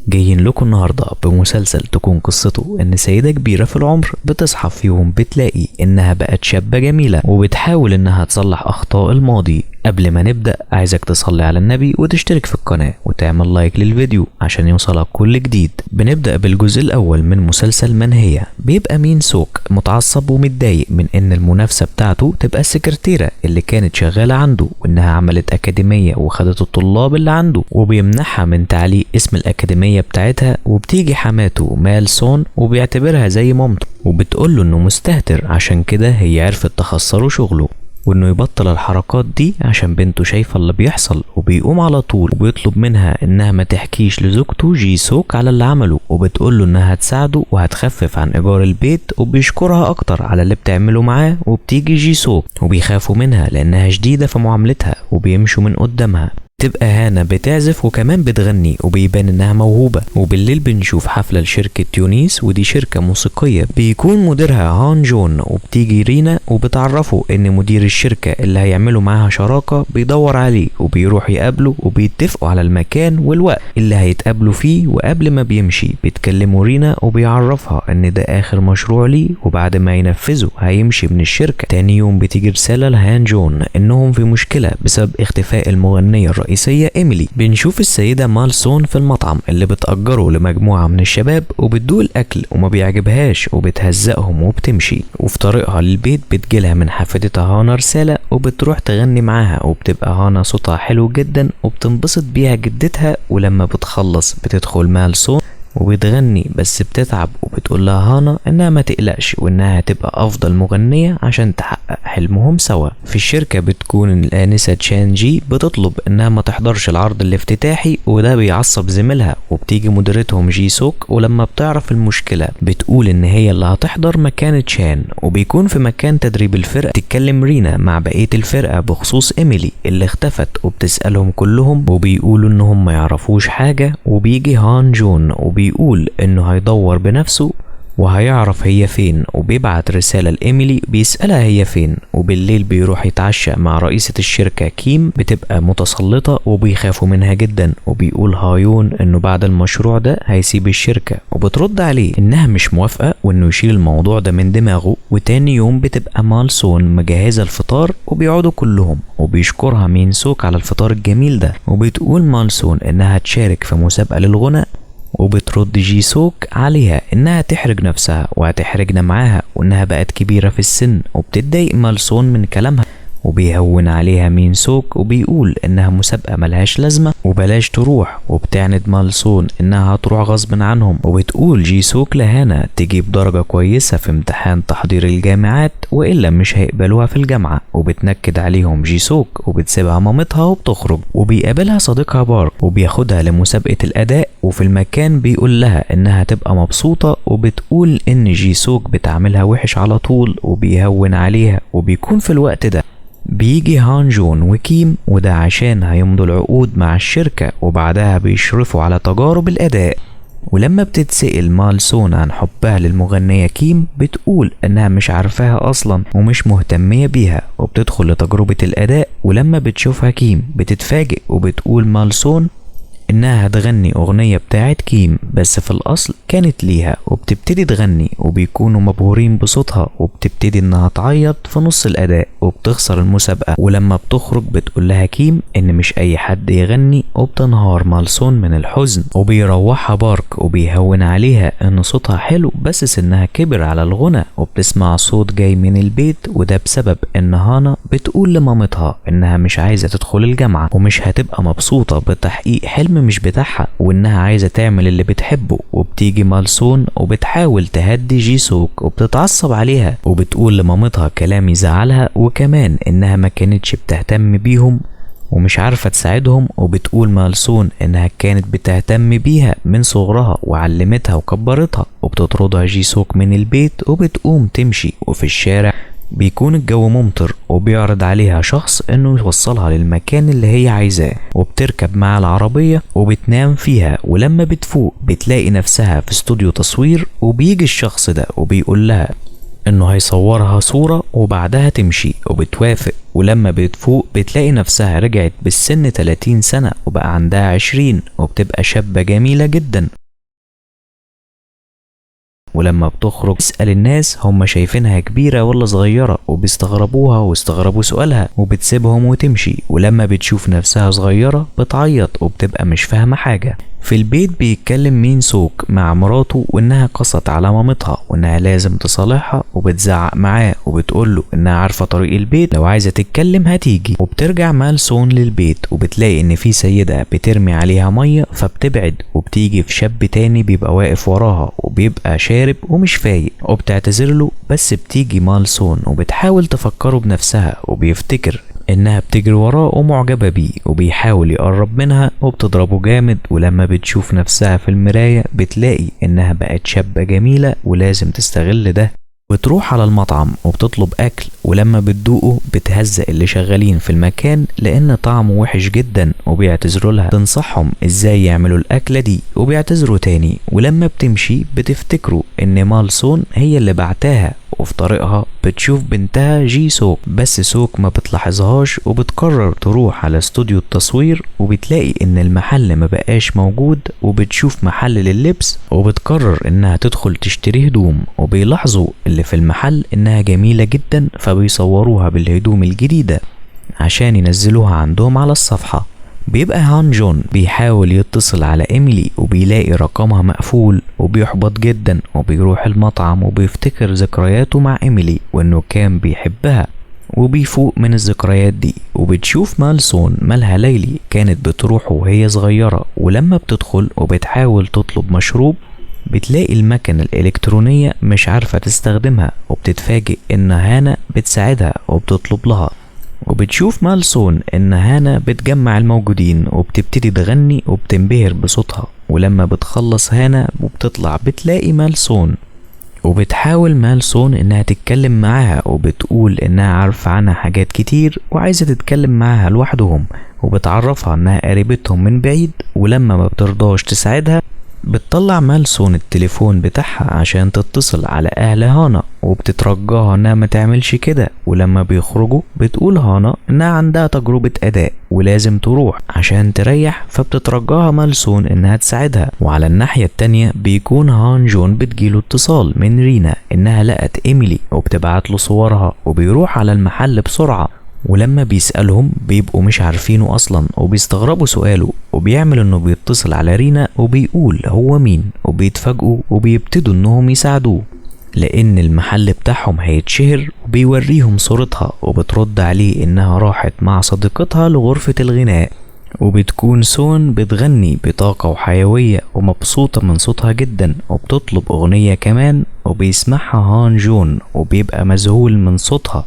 جايين لكم النهاردة بمسلسل تكون قصته ان سيدة كبيرة في العمر بتصحى في يوم بتلاقي انها بقت شابة جميلة وبتحاول انها تصلح اخطاء الماضي. قبل ما نبدأ عايزك تصلي على النبي وتشترك في القناة وتعمل لايك للفيديو عشان يوصلك كل جديد. بنبدأ بالجزء الأول من مسلسل من هي. بيبقى مين سوك متعصب ومتضايق من إن المنافسة بتاعته تبقى السكرتيرة اللي كانت شغالة عنده، وإنها عملت أكاديمية وخدت الطلاب اللي عنده، وبيمنحها من تعليق اسم الأكاديمية بتاعتها. وبتيجي حماته مالسون وبيعتبرها زي مامته، وبتقوله إنه مستهتر عشان كده هي عرفت تخسره شغله، وانه يبطل الحركات دي عشان بنته شايفة اللي بيحصل. وبيقوم على طول وبيطلب منها انها ما تحكيش لزوجته جيسوك على اللي عمله، وبتقوله انها هتساعده وهتخفف عن ايجار البيت، وبيشكرها اكتر على اللي بتعمله معاه. وبتيجي جيسوك وبيخافوا منها لانها شديدة في معاملتها، وبيمشوا من قدامها. تبقى هانا بتعزف وكمان بتغني وبيبان انها موهوبة. وبالليل بنشوف حفلة لشركة يونيس، ودي شركة موسيقية بيكون مديرها هان جون. وبتيجي رينا وبتعرفه ان مدير الشركة اللي هيعملوا معاها شراكة بيدور عليه، وبيروح يقابله وبيتفقوا على المكان والوقت اللي هيتقابلوا فيه. وقبل ما بيمشي بيتكلموا رينا وبيعرفها ان ده اخر مشروع ليه، وبعد ما ينفذه هيمشي من الشركة. تاني يوم بتيجي رسالة لهان جون انهم في مشكلة بسبب اختفاء المغنية الرئيسية إيميلي. بنشوف السيدة مالسون في المطعم اللي بتأجره لمجموعة من الشباب، وبتدوق الأكل وما بيعجبهاش وبتهزقهم وبتمشي. وفي طريقها للبيت بتجيلها من حفيدتها هانا رسالة، وبتروح تغني معاها، وبتبقى هانا صوتها حلو جدا وبتنبسط بيها جدتها. ولما بتخلص بتدخل مالسون وبتغني، بس بتتعب وبتقول لها هانا انها ما تقلقش وانها هتبقى افضل مغنية عشان تحقق حلمهم سوا. في الشركة بتكون الانسة تشانجي بتطلب انها ما تحضرش العرض الافتتاحي، وده بيعصب زميلها. وبتيجي مديرتهم جي سوك، ولما بتعرف المشكلة بتقول ان هي اللي هتحضر مكان تشان. وبيكون في مكان تدريب الفرقة تتكلم رينا مع بقية الفرقة بخصوص ايميلي اللي اختفت، وبتسألهم كلهم وبيقولوا انهم ما يعرفوش حاجة. وبيجي هان جون وبيقول انه هيدور بنفسه وهيعرف هي فين، وبيبعت رسالة لإيميلي بيسألها هي فين. وبالليل بيروح يتعشى مع رئيسة الشركة كيم، بتبقى متسلطة وبيخافوا منها جدا. وبيقول هايون انه بعد المشروع ده هيسيب الشركة، وبترد عليه انها مش موافقة وانه يشيل الموضوع ده من دماغه. وتاني يوم بتبقى مالسون مجهزة الفطار، وبيقعدوا كلهم وبيشكرها مين سوك على الفطار الجميل ده. وبتقول مالسون انها تشارك في مسابقة للغنى، وبترد جي سوك عليها انها تحرج نفسها وهتحرجنا معاها وانها بقت كبيرة في السن. وبتتضايق مالسون من كلامها، وبيهون عليها مين سوك وبيقول انها مسابقة ملهاش لازمة وبلاش تروح. وبتعند مالسون انها هتروح غصب عنهم. وبتقول جي سوك لهانا تجيب درجة كويسة في امتحان تحضير الجامعات والا مش هيقبلوها في الجامعة. وبتنكد عليهم جي سوك وبتسيبها مامتها وبتخرج. وبيقابلها صديقها بارك وبياخدها لمسابقة الأداء، وفي المكان بيقول لها انها تبقى مبسوطة، وبتقول ان جي سوك بتعملها وحش على طول وبيهون عليها. وبيكون في الوقت ده بيجي هان جون وكيم، وده عشان هيمضوا العقود مع الشركة، وبعدها بيشرفوا على تجارب الأداء. ولما بتتسأل مالسون عن حبها للمغنية كيم بتقول انها مش عارفاها اصلا ومش مهتمية بيها. وبتدخل لتجربة الأداء، ولما بتشوفها كيم بتتفاجئ وبتقول مالسون انها هتغني اغنية بتاعت كيم بس في الاصل كانت ليها. وبتبتدي تغني وبيكونوا مبهورين بصوتها، وبتبتدي انها تعيط في نص الاداء وبتخسر المسابقة. ولما بتخرج بتقول لها كيم ان مش اي حد يغني، وبتنهار مالسون من الحزن. وبيروحها بارك وبيهون عليها ان صوتها حلو بس سنها كبر على الغنى. وبتسمع صوت جاي من البيت، وده بسبب ان هانا بتقول لمامتها انها مش عايزة تدخل الجامعة ومش هتبقى مبسوطة بتحقيق حلم مش بتاعها، وانها عايزة تعمل اللي بتحبه. وبتيجي مالسون وبتحاول تهدي جيسوك وبتتعصب عليها وبتقول لمامتها كلام يزعلها، وكمان انها ما كانتش بتهتم بيهم ومش عارفة تساعدهم. وبتقول مالسون انها كانت بتهتم بيها من صغرها وعلمتها وكبرتها. وبتطردها جيسوك من البيت وبتقوم تمشي. وفي الشارع بيكون الجو ممطر، وبيعرض عليها شخص انه يوصلها للمكان اللي هي عايزاه، وبتركب مع العربية وبتنام فيها. ولما بتفوق بتلاقي نفسها في استوديو تصوير، وبيجي الشخص ده وبيقول لها انه هيصورها صورة وبعدها تمشي، وبتوافق. ولما بتفوق بتلاقي نفسها رجعت بالسن 30 سنة وبقى عندها 20، وبتبقى شابة جميلة جدا. ولما بتخرج تسأل الناس هم شايفينها كبيرة ولا صغيرة، وبيستغربوها واستغربوا سؤالها، وبتسيبهم وتمشي. ولما بتشوف نفسها صغيرة بتعيط وبتبقى مش فاهمة حاجة. في البيت بيتكلم مين سوك مع مراته وانها قصت على مامتها وانها لازم تصالحها، وبتزعق معاه وبتقوله انها عارفة طريق البيت لو عايزة تتكلم هتيجي. وبترجع مالسون للبيت وبتلاقي ان في سيدة بترمي عليها مية، فبتبعد وبتيجي في شاب تاني بيبقى واقف وراها وبيبقى شارب ومش فايق، وبتعتذر له. بس بتيجي مالسون وبتحاول تفكره بنفسها، وبيفتكر انها بتجري وراه ومعجبة بيه، وبيحاول يقرب منها وبتضربه جامد. ولما بتشوف نفسها في المراية بتلاقي انها بقت شابة جميلة ولازم تستغل ده. بتروح على المطعم وبتطلب اكل، ولما بتدوقه بتهزق اللي شغالين في المكان لان طعمه وحش جدا، وبيعتذروا لها. تنصحهم ازاي يعملوا الاكلة دي وبيعتذروا تاني. ولما بتمشي بتفتكروا ان مالسون هي اللي بعتاها، وفي طريقها بتشوف بنتها جي سوك، بس سوك ما بتلاحظهاش وبتقرر تروح على استوديو التصوير، وبتلاقي ان المحل ما بقاش موجود، وبتشوف محل لللبس وبتقرر انها تدخل تشتري هدوم. وبيلاحظوا اللي في المحل انها جميلة جدا، فبيصوروها بالهدوم الجديدة عشان ينزلوها عندهم على الصفحة. بيبقى هان جون بيحاول يتصل على إيميلي وبيلاقي رقمها مقفول، وبيحبط جدا، وبيروح المطعم وبيفتكر ذكرياته مع إيميلي وإنه كان بيحبها، وبيفوق من الذكريات دي. وبتشوف مالسون مالها ليلي كانت بتروح وهي صغيرة، ولما بتدخل وبتحاول تطلب مشروب بتلاقي المكنة الإلكترونية مش عارفة تستخدمها، وبتتفاجئ إن هانا بتساعدها وبتطلب لها. وبتشوف مالسون إن هانا بتجمع الموجودين وبتبتدي تغني وبتنبهر بصوتها. ولما بتخلص هانا وبتطلع بتلاقي مالسون، وبتحاول مالسون إنها تتكلم معاها، وبتقول إنها عارفة عنها حاجات كتير وعايزة تتكلم معاها لوحدهم، وبتعرفها إنها قريبتهم من بعيد. ولما ما بترضاش تساعدها بتطلع مالسون التليفون بتاعها عشان تتصل على أهل هانا، وبتترجاها إنها ما تعملش كده. ولما بيخرجوا بتقول هانا إنها عندها تجربة أداء ولازم تروح عشان تريح، فبتترجاها مالسون إنها تساعدها. وعلى الناحية التانية بيكون هان جون بتجيله اتصال من رينا إنها لقت إيميلي، وبتبعت له صورها، وبيروح على المحل بسرعة. ولما بيسألهم بيبقوا مش عارفينه أصلا وبيستغربوا سؤاله، وبيعمل إنه بيتصل على رينا وبيقول هو مين، وبيتفاجئوا وبيبتدوا إنهم يساعدوه لأن المحل بتاعهم هيتشهر، وبيوريهم صورتها، وبترد عليه إنها راحت مع صديقتها لغرفة الغناء. وبتكون سون بتغني بطاقة وحيوية ومبسوطة من صوتها جدا، وبتطلب أغنية كمان، وبيسمعها هان جون وبيبقى مذهول من صوتها.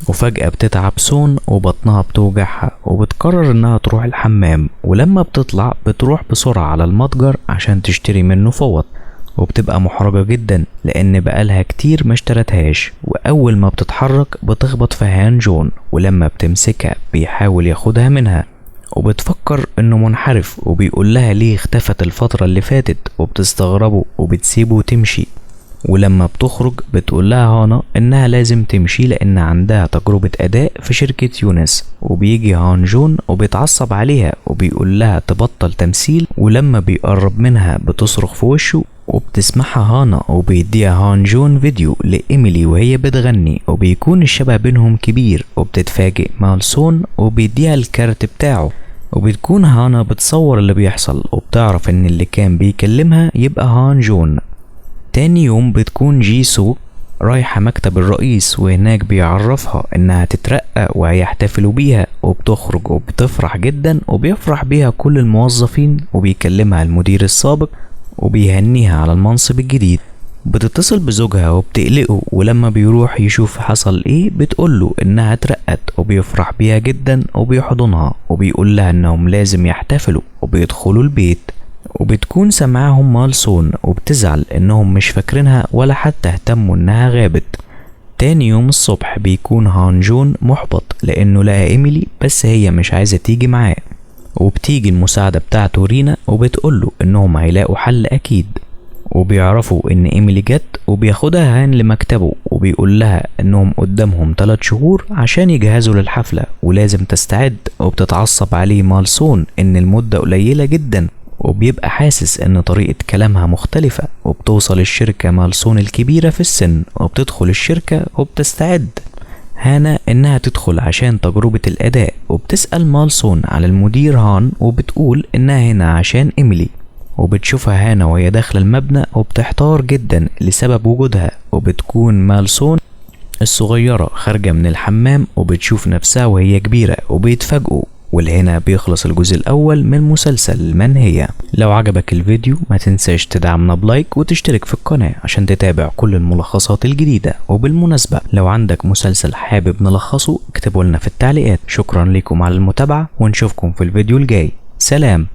وفجأة بتتعب سون وبطنها بتوجعها، وبتقرر انها تروح الحمام. ولما بتطلع بتروح بسرعة على المتجر عشان تشتري منه فوط، وبتبقى محرجة جدا لان بقالها كتير ما اشترتهاش. واول ما بتتحرك بتخبط في هان جون، ولما بتمسكها بيحاول ياخدها منها، وبتفكر انه منحرف، وبيقول لها ليه اختفت الفترة اللي فاتت، وبتستغربه وبتسيبه وتمشي. ولما بتخرج بتقول لها هانا انها لازم تمشي لان عندها تجربة اداء في شركة يونس. وبيجي هان جون وبيتعصب عليها وبيقول لها تبطل تمثيل، ولما بيقرب منها بتصرخ في وشه، وبتسمعها هانا، وبيديها هان جون فيديو لإيميلي وهي بتغني، وبيكون الشبه بينهم كبير. وبتتفاجئ مالسون وبيديها الكارت بتاعه، وبتكون هانا بتصور اللي بيحصل، وبتعرف ان اللي كان بيكلمها يبقى هان جون. تاني يوم بتكون جيسو رايحة مكتب الرئيس، وهناك بيعرفها انها تترقى وهيحتفلوا بيها، وبتخرج وبتفرح جدا، وبيفرح بيها كل الموظفين، وبيكلمها المدير السابق وبيهنيها على المنصب الجديد. بتتصل بزوجها وبتقلقه، ولما بيروح يشوف حصل ايه بتقوله انها اترقت، وبيفرح بيها جدا وبيحضنها وبيقول لها انهم لازم يحتفلوا، وبيدخلوا البيت. وبتكون سمعاهم مالسون، وبتزعل انهم مش فاكرينها ولا حتى اهتموا انها غابت. تاني يوم الصبح بيكون هان جون محبط لانه لقى ايميلي بس هي مش عايزة تيجي معاه، وبتيجي المساعدة بتاعته رينا وبتقوله انهم هيلاقوا حل اكيد. وبيعرفوا إن إيميلي جت، وبياخدها هان لمكتبه وبيقول لها إنهم قدامهم 3 شهور عشان يجهزوا للحفلة ولازم تستعد. وبتتعصب عليه مالسون إن المدة قليلة جدا، وبيبقى حاسس إن طريقة كلامها مختلفة. وبتوصل الشركة مالسون الكبيرة في السن، وبتدخل الشركة وبتستعد هانا إنها تدخل عشان تجربة الأداء. وبتسأل مالسون على المدير هان وبتقول إنها هنا عشان إيميلي. وبتشوفها هانا وهي داخلة المبنى وبتحتار جدا لسبب وجودها. وبتكون مالسون الصغيرة خارجة من الحمام وبتشوف نفسها وهي كبيرة، وبيتفاجئوا. ولهنا بيخلص الجزء الأول من مسلسل من هي. لو عجبك الفيديو ما تنساش تدعمنا ب like وتشترك في القناة عشان تتابع كل الملخصات الجديدة. وبالمناسبة لو عندك مسلسل حابب نلخصه اكتبوا لنا في التعليقات. شكرا لكم على المتابعة، ونشوفكم في الفيديو الجاي. سلام.